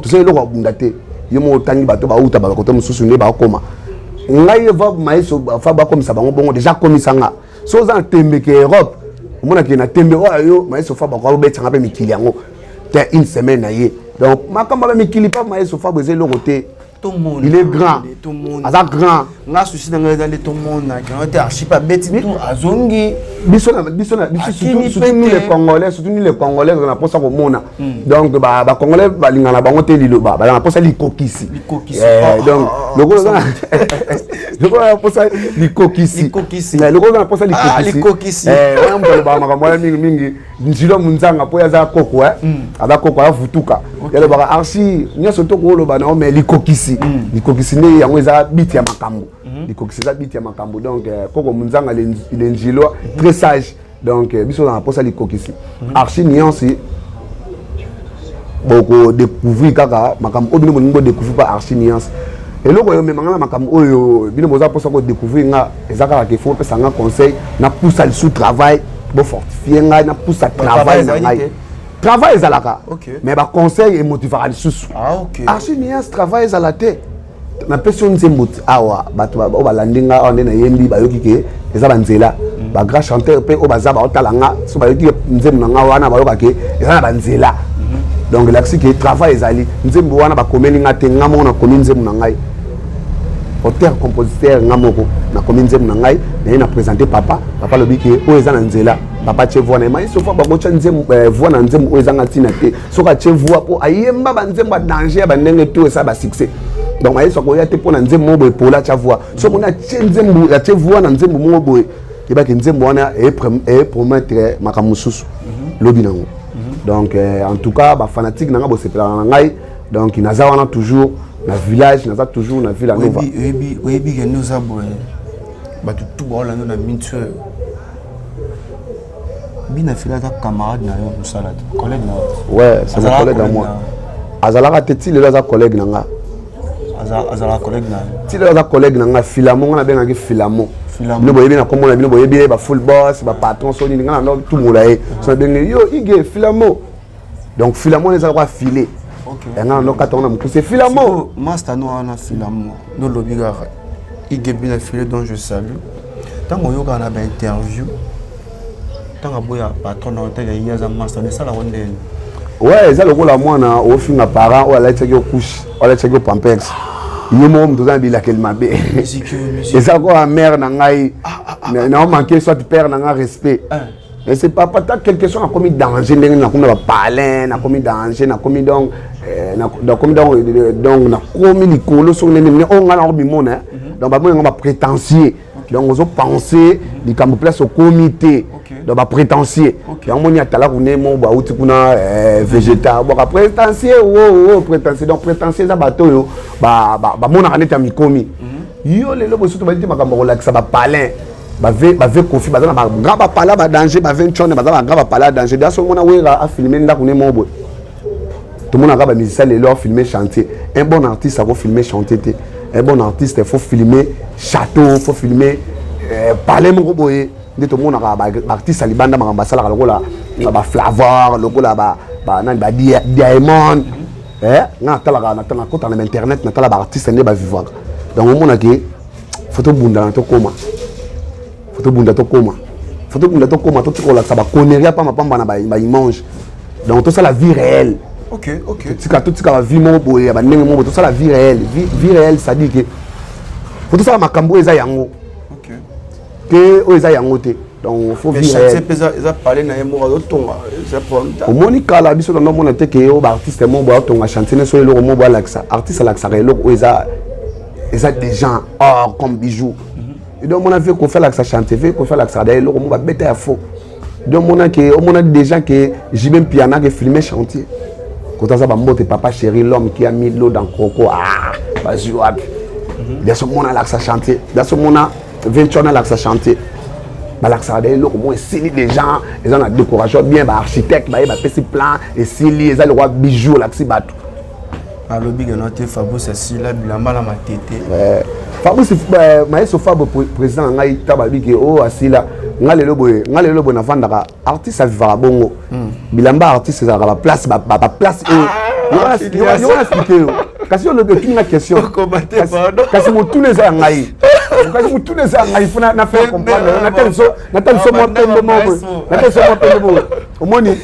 tosali eloko ya bunda te. Yo moko otangi bato bauta bakoto mosusu nde bakokoma. Ngai eva Maestro fa bakomisa bango bongo, déjà akomisanga. So oza na tembe ke Europe, omonake na tembe oyo yo Maestro fa bakobetisanga mpe mikili yango te une semaine na ye. Donc makambo ya mikili pa Maestro fa eza eloko te. Il est grand, aza grand. Nga souci na ngai eza nde tomonaka yango te, archip abeti tour, azongi. Biso na biso, surtout nous les Congolais, surtout nous les Congolais, na mposa komona. Donc bacongolais balingana na bango te, liloba bazala na mposa likokisi. Donc lokola na mposa likokisi, lokola na mposa likokisi, wana moto alobaka makambo wana mingimingi, Nzilo Munzanga, mpo ye aza koko, aza koko, afutuka. Yalobaka archi nyonso tokoloba na yo, mais likokisi, likokisi nde yango eza biti ya makambo. Likokisi eza biti ya makambo. Donc koko Munzanga le Nzilo, très sage. Donc biso na mposa likokisi. Archi nuance, bokodécouvrir kaka makambo oyo bino bolingi bodécouvrir pa archi nuance. Eloko oyo omemanga na makambo oyo bino boza mposa kodécouvrir nga, eza kaka ke faut opesa nga conseil, napusa lisu travail, bofortifie ngai, napusa travail na ngai. Travail ezalaka, mais baconseil emotivaka lisusu. Archi nuance, travail ezala te. Napesi yo nzembo awa, bato oyo balandi nga awa nde nayembi, bayoki ke eza banzela. Bagrand chanteur mpe oyo baza baotala nga, so bayoki nzembo na nga wana, bayoka ke eza na banzela. Donc elakisi ke travail ezali. Nzembo wana bakomeli nga te, nga moko nakomi nzembo na ngai, auteur compositeur nga moko nakomi nzembo na ngai, naye na présente papa. Papa alobi ke oyo eza na nzela. Papa atie voix na ye. Maestro fa bakotya voix na nzembo oyo ezanga ntina te. Soki atie voix mpo ayemba banzembo ya danger ya bandenge to esala basuccès, donc maestro akoya te mpo na nzembo moko boye pola atya voix. Soki omoni atie nzembo, atie voix na nzembo moko boye, yebaki nzembo wana epromettre makambo mosusu lobi nango. Donc en tout cas, bafanatique na nga, bosepelaka na ngai. Donc naza wana toujours na village, naza toujours na Villa Nova. Oyebi ke nde oza boye, bato tu baolanda na minti oyo. Bina Fila aza camarade na yo mosala te, collègue na yo? Ouais, c'est mon collègue à moi. Azalaka te, ti lelo aza collègue na nga. Azalaka collègue na yo? Ti lelo aza collègue na nga. Filamo, nga nabengaki Filamo. Bino boyebi na komona, bino boyebi ye, bafull boss, bapatron so nini. Nga na tumola ye, so nabenge yo ige Filamo. Donc Filamo wana eza lokola filet yanga na ndokata wana mokuse, Filamo. Master no wana Filamo, nolobi kaka ige Bina Filet dont je salue. Ntango oyokaka na bainterview, ntango aboya patron na yo, ye aza master, esalaka ndeni? Ouais, eza lokola mwana ofinga parent oyo alatisaki yo couche, oyo alatisaki yo pampers. Yo moko moto oza na bilakeli mabe. Eza koya mare na ngai naomanke soit père na ngai respect. Mais c'est papa ta quelque chose, nakomi danger ndenge nakomi na bapalin, nakomi danger, nakomi donc, nakomi donc nakomi likolo soki ndenge oyo ngai nakobimona. Donc bamoni yango baprétentieux. Donc ozopense likambo place okomi te. Donc baprétentieux yango moni atalaku ne mo bauti kuna, végéta bwaka prétentieux, wo prétentieux. Donc prétentieux eza bato oyo bamonaka neti ya mikomi. Yo lelo boye soki tobali te makambo ya kolakisa bapalin, bave Kofi baza na bagrand bapala badanger, bave Ntshone baza bagrand bapala ya danger. Da soki omona Wera afilme ndako ne mo boye, tomonaka bamusicien lelo afilme chantier. Un bon artiste akofilme chantier te. Un bon artiste, il faut filmer château, faut filmer palais moko boye. Nde tomonaka baartiste ya libanda, makambo basalaka lokola baflavor, lokola nani, badiamond. Nga natalaka, nakotaka na internet, natala baartiste nde bavivaka. Donc omonake faut tobundana, tokóma, faut tobunda, tokóma, faut tobunda, tokóma, totika kolakisa baconnerie ya pambapamba na baimage. Donc tosala vie réelle. Totika, totika bavie moko boye ya bandenge moko boye, tosala vie réelle. Vie réelle, c'est-à-dire que faut tosala makambo oyo eza yango ke oyo eza yango te. Donc faut vie réelle. Eza palais na ye moko azotonga, eza problème. Omoni kala biso tanda omona te ke oyo baartiste moko boye atonga chantier nyonso, eloko moko boye alakisa. Artiste alakisaka eloko oyo eza déjà or comme bijou. Donc omona vie Kofi alakisa chantier, vie Kofi alakisaka da eloko moko babeta ya faux. Donc omona ke omona déjà ke JB Mpiana ke filmer chantier kota aza bambote. Papa chéri, l'homme qui a mis l'eau dans croco, ah, bazwi wapi? Biso mona alakisa chantier, biso mona Venture alakisa chantier, balakisaka da eloko moko esili déjà, eza na décoration bien, baarchitecte baye bapesi plan, esili, eza lokwa bijou, olakisi bato. Alobi keno te, Fabrice asila bilamba na Matete. Fabrice Mayeso, Fabre, président na ngai, ta babi ke oyo asila. Nga lelo boye, nga lelo boye navandaka. Artiste avivaka bongo, bilamba artiste ezalaka baplace, baplace oyo yo explique yo. Kasi yo olobi, otuni nga question, kasi motuna eza ya ngai, kasi motuna eza ya ngai, faut na faire comprendre. Natali so mwa pembe moko, natali so mwa pembe boye. Omoni,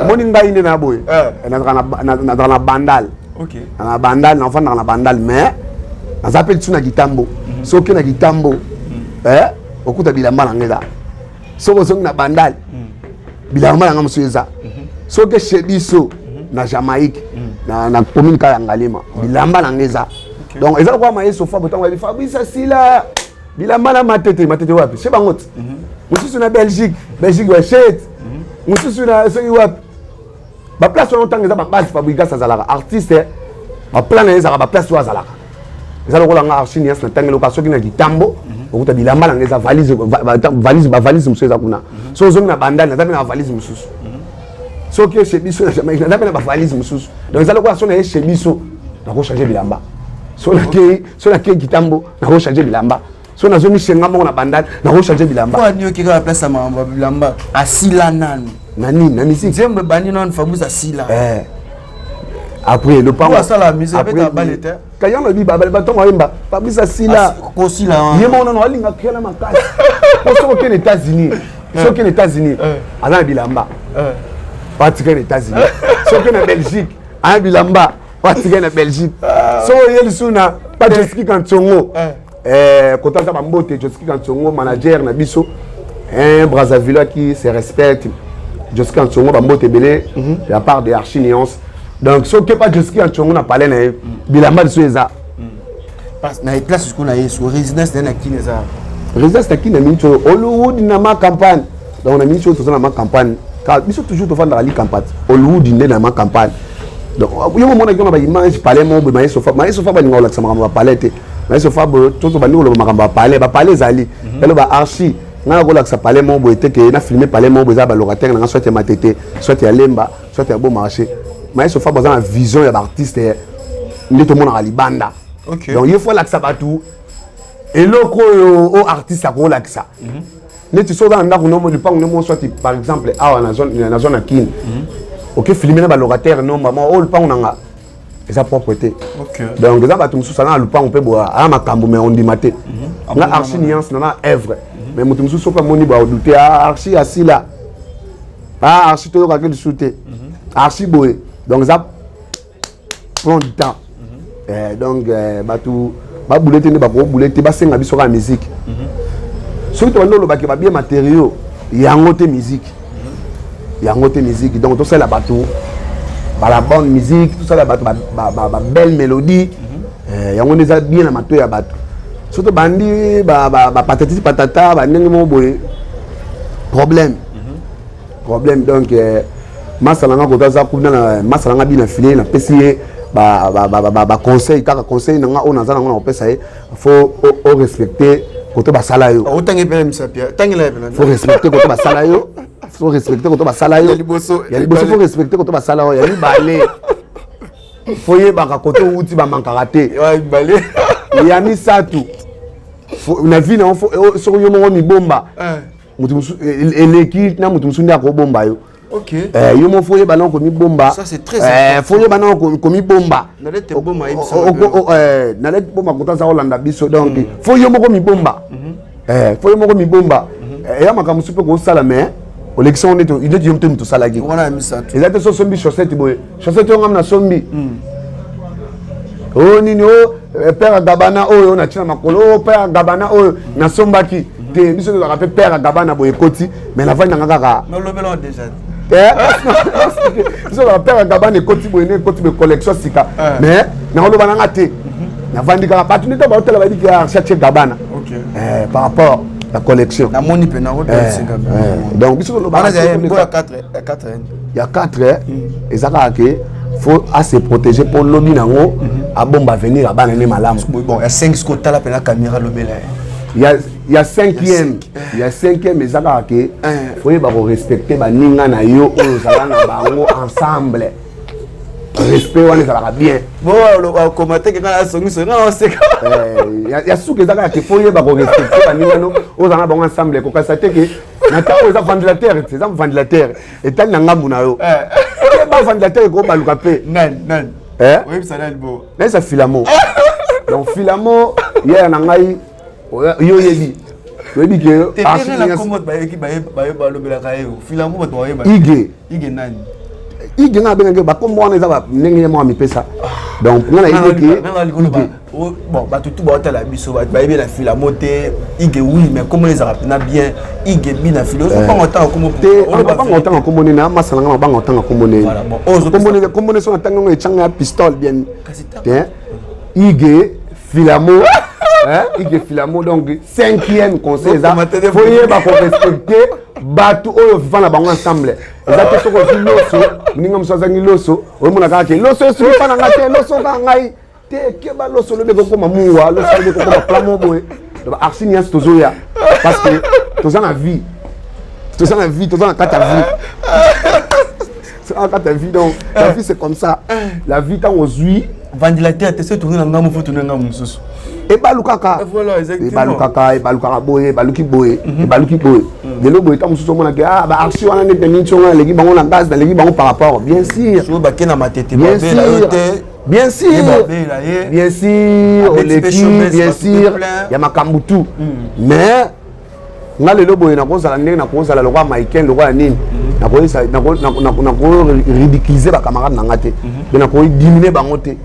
omoni ngai nde na boye, nazalaka na Bandal, na Bandal nafandaka na Bandal, mais naza mpe lisu na Kitambo. Soki na Kitambo okuta bilamba na ngai eza, soki ozongi na Bandal bilamba na ngai mosusu eza, soki chez biso na Jamaïque, na commune kaka ya Ngalema, bilamba na ngai eza. Donc eza lokola Mayeso Fa botango yabi Fabrice asila bilamba na Matete. Matete wapi? Chez bango ti mosusu na Belgique, Belgique wachet mosusu na soki wapi, baplace wana ntango eza babase. Fabrigas azalaka artiste, baplan na ye ezalaka baplace oyo azalaka. Eza lokola nga Archi Nias, na ntango eloka soki na Kitambo okuta bilamba na nga eza valise, valise, bavalise mosusu eza kuna. So ozongi na Bandani, naza mpe na bavalise mosusu. Soki chez biso na Jamaïque, naza mpe na bavalise mosusu. Donc eza lokola so na ye chez biso nakochange bilamba, so nakei Kitambo nakochange bilamba, so nazongi shenga moko na Bandani nakochange bilamba. Po ani kaka place ya makambo ya bilamba, asila nanu. Na nini? Na musique. Nzembo ebandi nanu, Fabrice asila. Après lopango. Asala musique, abeta bale te. Kayan lobi babale batongo ayemba Fabrice asila. Kosila. Ye moko nano alinga kriala makasi po soki okende États-Unis, soki okende États-Unis aza na bilamba atikali na États-Unis, soki na Belgique aya bilamba atikali na Belgique, soki oye lisusu na Pajoski Kantsongo kota aza bambote. Joski Kantsongo, manager na biso, un Brazzaville qui se respecte. Joski Kantsongo, bambote ebele de la part de Archi Nuance. Donc soki pa Joski Kantsongo na palais na ye, bilamba lisusu eza. Na place sikoyo na ye so résidence na ye na Kini eza? Résidence na Kini, na miniti oyo Hollywood na Ma Campagne. Donc na miniti oyo toza na Ma Campagne, car biso toujours tovandaka li campagne, Hollywood nde na Ma Campagne. Donc yo momonaki wana baimage palais moko boye. Mayesofa, Mayesofa balinga kolakisa makambo ya palais te. Mayesofa boye to tobandi koloba makambo ya palais, bapalais ezali eloba Archi. Ngai nakolakisa palais moko boye te ke na filme palais moko boye eza balocataire nanga, soit ya Matete, soit ya Lemba, soit ya Beau Marché. Mayesofa baza na vision ya baartiste nde tomonaka libanda. Donc ye faut alakisa bato eloko oyo o artiste akolakisa. Neti so oza na ndako nomo lipango nomo, soit par exemple awa na zone ya Kini, oke filme na balocataire no, mama oyo lupango na nga eza propre te. Donc eza bato mosusu aza na lupango mpe boye, aya makambo, mais ondima te. Nga Archi Nuance na œuvre, mais moto mosusu soki amoni boye aodute: Archi asila, ah, Archi toyokaki lisusu te, Archi boye. Donc eza prend du temps. Donc bato babule te nde bakobule te, basenga biso kaka musique. Soki tobandi olobaki babie matériaux yango te, musique yango te, musique. Donc tosalela bato bala bonne musique, tosalela bato babelle mélodie, yango nde eza bien na matoi ya bato. So tobandi bapatati patata, bandenge moko boye, problème, problème. Donc masala nga kota aza kuna na masala nga bina file, napesi ye baconseil kaka. Conseil na nga oyo naza nango na kopesa ye, faut orespecte kote basala yo. Otangi mpe misapi, tangela ye Faut respecter kote basala yo, faut respecter kote basala yo. Ya liboso. Ya liboso, faut respecter kote basala yo. Ya mibale, faut yebaka kote outi, bamankaka te. Ya mibale. Ya misato, na vie na yo, soki yo moko mibomba, moto mosusu eleki na moto mosusu nde akobomba yo. Yo moko faut oyeba nao komibomba. Ça, c'est très important. Faut oyeba nao komibomba. Nalete boma yebisa. Naleti bomba kota aza kolanda biso. Donc faut yo moko mibomba, faut yo moko mibomba. Eya makambo mosusu mpe kosala, mais olekisa ngo neti yo te moto osalaki. Wana ya misato. Eza te so osombi chaussette boye, chaussette oyo ngam nasombi oyo nini o paire ya Gabbana oyo natia na makolo, oyo paire ya Gabbana oyo nasombaki te. Biso tozalaka mpe paire ya Gabbana boye ekoti, mais navandi nanga kaka. Nolobela ngo déjà. Biso tozalaka paire ya Gabbana ekoti boye, nde ekoti boye, collection sika, mais nakoloba nanga te, navandi kaka. Bato nde baotala, bayebi ke Archi atie Gabbana par rapport la collection. Namoni mpe nango. Donc biso tolobaka. Ya 4. Ya 4 eza kaka ke faut ase protéger mpo lobi nango abomba avenir ya bana ne malamu. Bon, ya 5 siko, tala mpe na caméra, lobela ye. Ya cinquième, ya cinquième eza kaka ke faut yeba korespecte baninga na yo oyo ozala na bango ensemble. Respect wana ezalaka bien. Okoma te ke ngai nasongiso, ngai naseka. Ya suka eza kaka ke faut yeba korespecte baninga no oyo ozala na bango ensemble. Ekokasa te ke na ntango eza ventilateur, eza ventilateur etali na ngambu na yo, ba ventilateur ekobaluka mpe. Nani nani? Oyebisa nani bo? Nayesa Filamo. Donc Filamo, yaya na ngai, yo oyebi, oyebi ke Bayeki balobelaka ye Filamo, bato bayeba. Ige. Ige nani? Ige nga abengaki bakombo wana eza ndenge ye moko amipesa. Donc nga nayebi ke Bon, bato tu baotala biso, bayebi na Filamo te. Ige, oui, mais kombo ezalaka mpena bien Ige bi na filo, ozobanga otanga kombo. Te, banga otanga kombo nini? Amasala nga banga otanga kombo nini? Kombo nini? So natanga ngo etianga ya pistole bien te. Ige Filamo, Ige Filamo. Donc cinquième conseil eza faut yeba korespecte bato oyo viva na bango ensemble. Eza te soki ozwi loso, moninga mosusu azangi loso, oyomona kaka ke loso esuki mpa na nga te, loso kaka ngai te. Keba, loso olobi ekokoma mungwa, loso olobi ekokoma plamo boye. Archi nyonso tozoya parce que toza na vie, toza na vie, toza na kati ya vie, toza na kati ya vie. Donc la vie, c'est comme ça, la vie, ntango ozwi Ventilateur te, soki tourne na ngambo, faut tourne ngambo mosusu. Ebalukaka, ebalukaka, ebalukaka boye, ebaluki boye, ebaluki boye. Lelo boye, ntango mosusu omonaki ah, baarchi wana neti na miniti onga naleki bango na gaz, naleki bango par rapport, bien sûr. So bake na matete. Bien sûr, bien sûr, bien sûr, oleki, bien sûr, ya makambo tout. Mais nga lelo boye nakozala ndenge nakozala lokola Maiken, lokola nini, nakoridiculize bacamarade na nga te, mpe nakodimine bango te.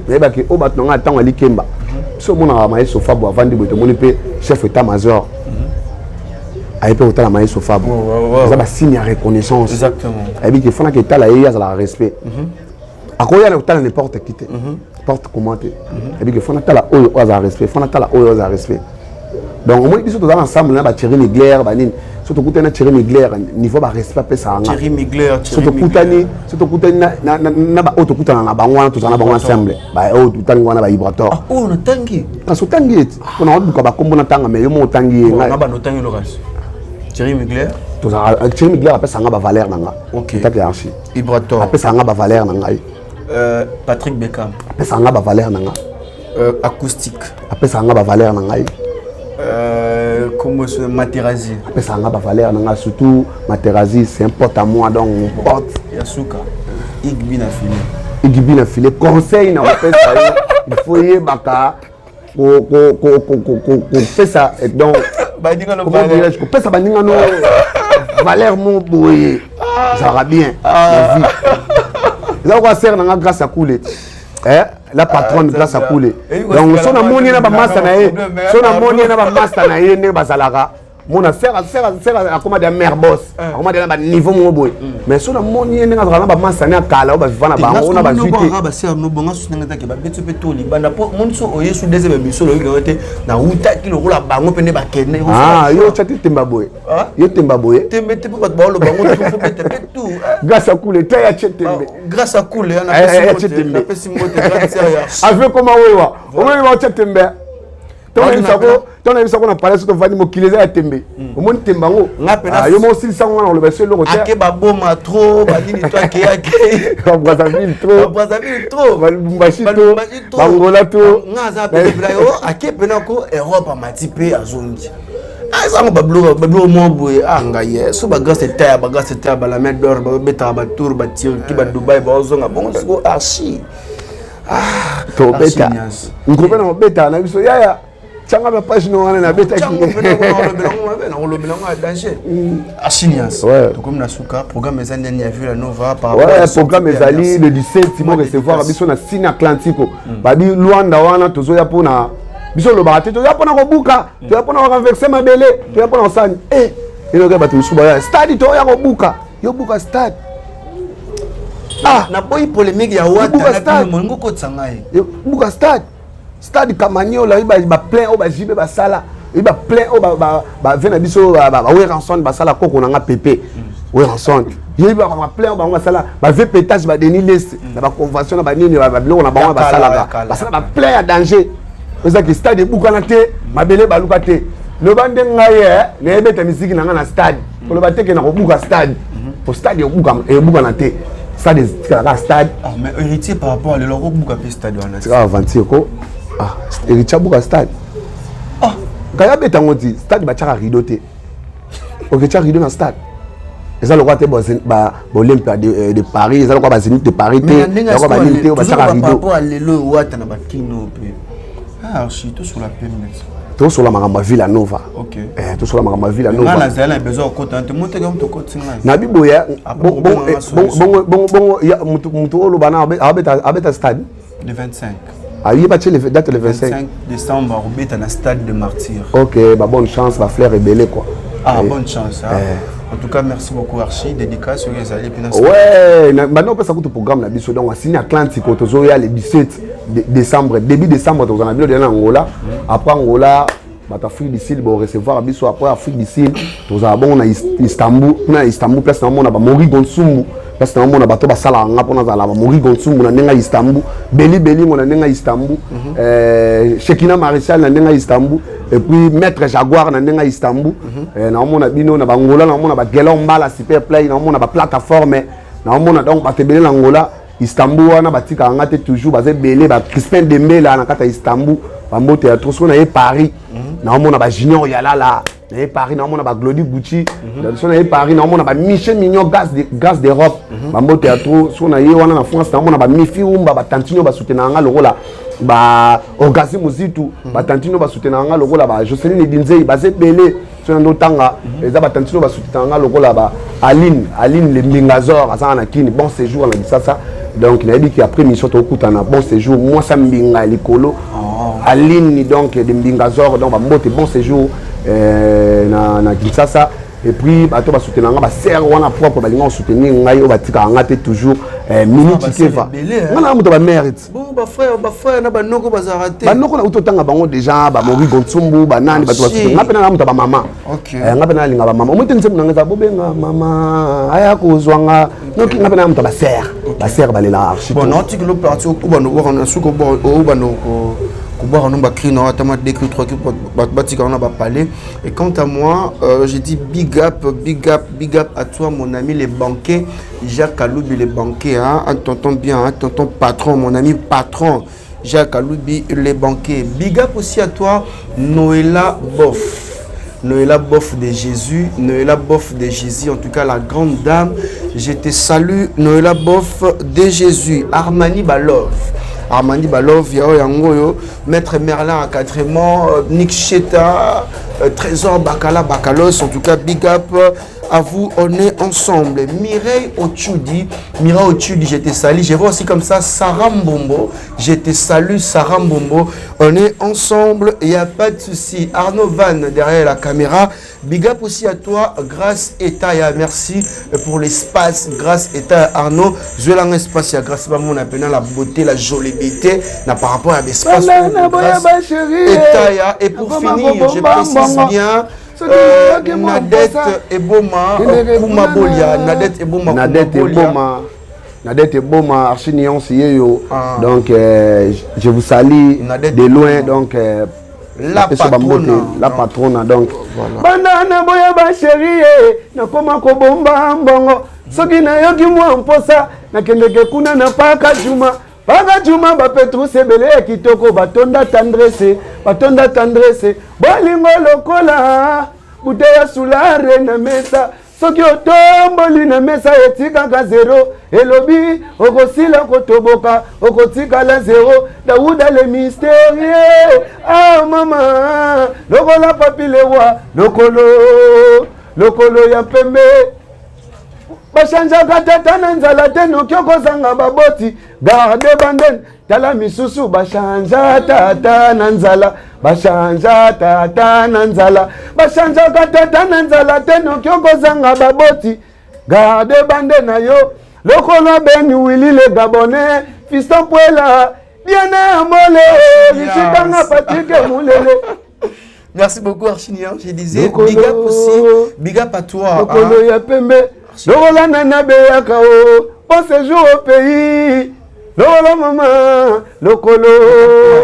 Nayebaki oyo bato na nga ntango alikemba biso omonaka Mayeso Fabo avandi boye, tomoni mpe chef état major aye mpe kotala Mayeso Fabo, eza basigne ya reconnaissance. Ayebi ke fanaka etala ye, azalaka respect, akoya na kotala n'importe qui te, n'importe comment te. Ayebi ke fana tala oyo oyo azala respect, fana tala oyo azala respect. Donc omoni biso toza ensemble na bathierry Migler, banini. So tokutani na Thierry Migler, niveau barespect apesaka nga, so tokutani na baoyo tokutana na bango wana, tozala na bango ensemble, oyo totangi wana, baibrator. Oyo natangi. Kasi otangi eti mpona oduka bakombo natanga, mais yo mo otangi ye. Thierry Mugler. Thierry Mugler apesaka nga bavaleur na nga ntaki archi. Ibrator. Apesaka nga bavaleur na ngai. Patrick Beckham. Apesaka nga bavaleur na nga. Acoustique. Apesaka nga bavaleur na ngai. Comment se Materazzi. Apesaka nga bavaleur na ngai, surtout Materazzi, c'est un pote à moi, donc mon pote. Yasuka, Igbi na file. Igbi na file, conseil na kopesa yo, il faut yebaka kopesa, donc kopesa baninga no valeur mo boye ezalaka bien na vie. Eza lokola sere na nga Grâce Akule, la patronne Grâce Akule. Donc so namoni ye na bamasta na ye, so namoni ye na bamasta na ye ndenge bazalaka. Mona sera sera sera akoma dia mère boss, akoma dia na ba niveau moko boye. Mais so namoni ye ndenge azalaka na bamasani ya kala oyo baviva na bango na bazwi te. Basere no bonga susu ndenge take babeti mpe to libanda mpo moni so oye su deuxième émission olobi yango te, nawutaki lokola bango mpe nde bakende. Ah, yo otya te temba boye, yo temba boye. Tembe te, mpo bato baoloba bango tu fo bete mpe tu. Grâce à kule te ya tie tembe. Grâce à kule. Napesi mbote grande sœur ya Ave koma wewa omoni baotya tembe. Ntango nayebisako na palais, tovandi, mokili eza ya tembe. Omoni tembe yango, yo moko osilisango wana koloba eso eloko te. Ake baboma trop banini to ake ake. Babrazzaville trop. Babrazzaville trop. Balubumbashi trop, bangola trop. Nga aza pena yo ake pena ko Europe, amati mpe azongi, ezango babiloko moko boye. A ngai ye so bagrâce etaya, bagrâce etaya, balame d'or babetaka batour, baturki, badubai, baozonga bongo siko archi. Tobeta nkope na kobeta na biso yaya tianga bapage no wana nabetaki. Nakolobela ngo ya danger. Archinias, tokomi na suka. Programme eza ndeni ya Villa Nova? Ouais, programme ezali le 17, bo recevoir biso na Cine Atlantico. Babi Lwanda wana, tozoya mpona biso olobaka te, toya mpona kobuka, toya mpona korenverser mabele, toya mpona kosani e eloka bato mosusu baya stade, toya kobuka. Yo buka stade. Ah, naboyi polémique ya wata, molingo okotisa ngai. Buka stade, stade Kamaniola, oyi baplein oyo bajibe basala, oyi baplein oyo bave na biso baWerrason basala, koko nanga pepe Werrason, yebi baplein oyo bango basala, bave pétage, baDenis Leste na baconvention na banini, babiloko na bango basalaka, basala baplein ya danger. Ezaki stade ebukana te, mabele baluka te. Loba nde ngai nayebeta misiki na ngai na stade, koloba te ke na kobuka stade, po stade ebukana te, stade etikalaka stade. Ah, mais Héritier, par rapport à lelo, akobuka mpe stade wana. Tika aventure ko. Ah, Héritier abuka stade? Ah, ngai abeta yango ti stade batiaka rideau te. Oketya rideau na stade, eza lokola te baOlympia de Paris, eza lokola baZénith de Paris te, lokola banini te batiaka rideau. Par rapport à lelo, wata na bakino mpe archi, tosola pembe. Tosola makambo ya Villa Nova, tosola makambo ya Villa Nova. Nazali na besoin okota te, moteke moto okoti ngai. Na biboya bongo mutu oloba na abeta stade. Le 25. Aye batie date le 25. 25 décembre, akobeta na Stade de Martyr. Ok, ba bonne chance, bafleur ebele quoi. Ah, bonne chance, hein. En tout cas, merci beaucoup Archie, dédicace sur les alliés. Ouais, maintenant opesa kutu programme na biso. Donc asini Atlantique, tozoya le 17 décembre, début décembre tozala na bino deja na Angola. Après Angola, bato Afrique du Sud borecevoir biso. Après Afrique du Sud, tozala bongo na Istanbul. Kuna na Istanbul, place naomona bamori Gonsumbu, place naomona bato basalaka nga mpo nazala bamori Gonsumbu na ndenge ya Istanbul, Beli Belingo na ndenge ya Istanbul, Shekina Maréchal na ndenge ya Istanbul, et puis Maître Jaguar na ndenge ya Istanbul. Naomona bino na bangola, naomona bagelo mbala super play, naomona baplateforme, naomona donc bato ebele na Angola, Istanbul wana batikaka nga te, toujours baza ebele. Bacrispin Dembela na kati ya Istanbul, bambote ya trop. Soki na ye Paris, naomona bajunior Yalala. Na ye Paris, naomona baglodi Gucci. So na ye Paris, naomona bamichel Mignon, gaz d'Europe, bambote ya trop. So na ye wana na France, naomona bamifi umba, batantino basoutenaka nga lokola baorgasi mozitu, batantino basoutenaka nga lokola bajoseline Edinzei, baza ebele. So na ndotanga eza batantino basoutenaka nga lokola ba Aline, Aline le Mbingazor, azanga na Kini, bon séjour na Bisasa. Donc nayebi ki après mission tokutana. Bon séjour, mwasa mbinga ya likolo, Aline donc de Mbingazor. Donc bambote, bon séjour na Kinshasa. Et puis bato basoutenaka nga, basere wana propre, balinga kosoutenir ngai, oyo batikaka nga te toujours, Mini Chikeva, nga na moto bamare ti. Bafrère na banoko bazalaka te? Banoko na uti otanga bango déjà, bamori Gonsumbu, banani, bato basoutenir nga mpe. Na moto ya bamama, nga mpe nalinga bamama. Omoi te nzembo nanga eza bobenga mama aya kozwanga noki. Nga mpe na moto ya basere, basere balelaka archi. Bon, naotiki lo parti obanda obwaka na suki, obanda kobwaka no bacri na atama deux cri, trois cri, bato batika wana bapalais. Et quant à moi, j'ai dit big up, big up, big up à toi, mon ami les banquets, Jacques Aloubi les banquets, hein, un tonton bien, un tonton patron, mon ami patron Jacques Aloubi les banquets. Big up aussi à toi, Noëlla Boff. Noëlla Boff de Jésus, Noëlla Boff de Jésus, en tout cas la grande dame. Je te salue, Noëlla Boff de Jésus, Armani Balov. Armani Balov, Yao Yangoyo, Maître Merlin encadrement, Nick Cheta, Trésor Bakala Bakalos, en tout cas big up. à vous. On est ensemble. Mireille Ochudi, Mireille Ochudi, je te salue. Je vois aussi comme ça Sarah Mbombo. Je te salue, Sarah Mbombo. On est ensemble, il n'y a pas de souci. Arnaud Van derrière la caméra. Big up aussi à toi, Grâce Etaya. Merci pour l'espace. Grâce Etaya Arnaud. Je vais l'espace, ya grâce. On appelle la beauté, la jolibité. Par rapport à l'espace. Etaya. Et pour finir, je précise bien. Nadette Eboma Kumabolia. Nadette Eboma. Nadette Eboma. Nadette Eboma, Archi Nuance Yeyo. Ah. Donc, je vous salue Nadette de loin. Donc, la patrona. La patrona. Donc, voilà. Banana boya ba chérie, nakoma kobomba mbongo. Soki nayoki mwa mposa, nakendeke kuna na paka juma. Paka juma ba Petrus ebele ya kitoko, batonda tendresse, batonda tendresse. Bolingo lokola bouteille ya soulare na mesa. Soki otomboli na mesa etikaka zero, elobi okosila kotoboka, okotikala zero. Dawuda le mystérieux, ah mama, lokola papi lewa, lokolo lokolo ya pembe. Bachangeaka tata na nzala te, noki okozanga baboti. Garde banden, tala misusu bachanja tata na nzala, bachanja tata na nzala, bachangeaka tata na nzala te, noki okozanga baboti. Garde bande na yo, lokolo Beni Willy le Gabonais, Fiston Puela, Diane Amole, Richitanga Patrick Moulele. Merci beaucoup Archinia. Je disais big up aussi, big up à toi. Lokolo ya pembe, lokola nana beyaka o, bon séjour au pays. Lokolo mama, lokolo.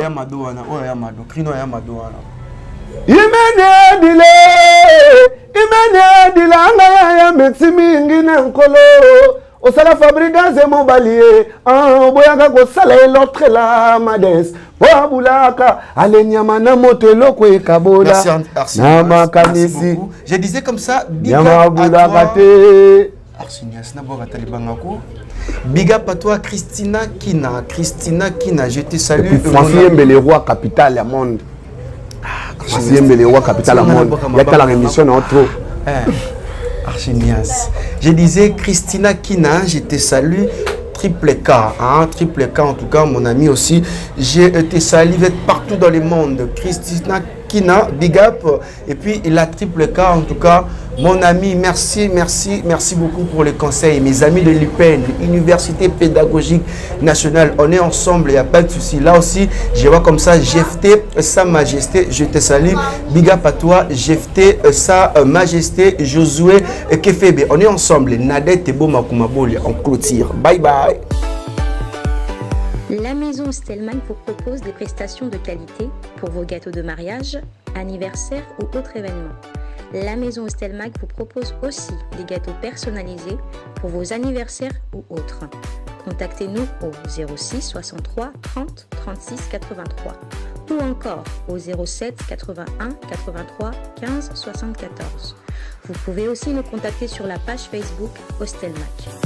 Ya mado wana, oyo ya mado, krino ya mado wana. Imene dile, imene dilanga ya ya metsi mingi na nkolo. Osala fabrigance mobali ye, oboyaka kosala ye l'autre la mades. Po abulaka, ale nyama na moto eloko ekabola. Na makanisi. Je disais comme ça, big up à toi. Te. Arsenias, Big up à toi, Christina Kina. Christina Kina, je te salue. Francis Yembele, roi capital ya monde. Francis Yembele, roi capital ya monde. Il y a la émission en trop. Archinias. Je disais Christina Kina, je te salue. Triple K, hein, triple K en tout cas, mon ami aussi. Je te salue partout dans le monde. Christina Kina, big up. Et puis la triple K en tout cas, mon ami, merci, merci, merci beaucoup pour les conseils. Mes amis de l'UPN, Université Pédagogique Nationale, on est ensemble, il n'y a pas de souci. Là aussi, je vois comme ça, Jefté, Sa Majesté, je te salue. Big up à toi, Jefté, Sa Majesté, Josué Kefebe. On est ensemble. Nadette et Boma Kumaboli, on clôture. Bye bye. La maison Stellman vous propose des prestations de qualité pour vos gâteaux de mariage, anniversaire ou autres événements. La maison Stelmag vous propose aussi des gâteaux personnalisés pour vos anniversaires ou autres. Contactez-nous au 06 63 30 36 83 ou encore au 07 81 83 15 74. Vous pouvez aussi nous contacter sur la page Facebook Hostelmac.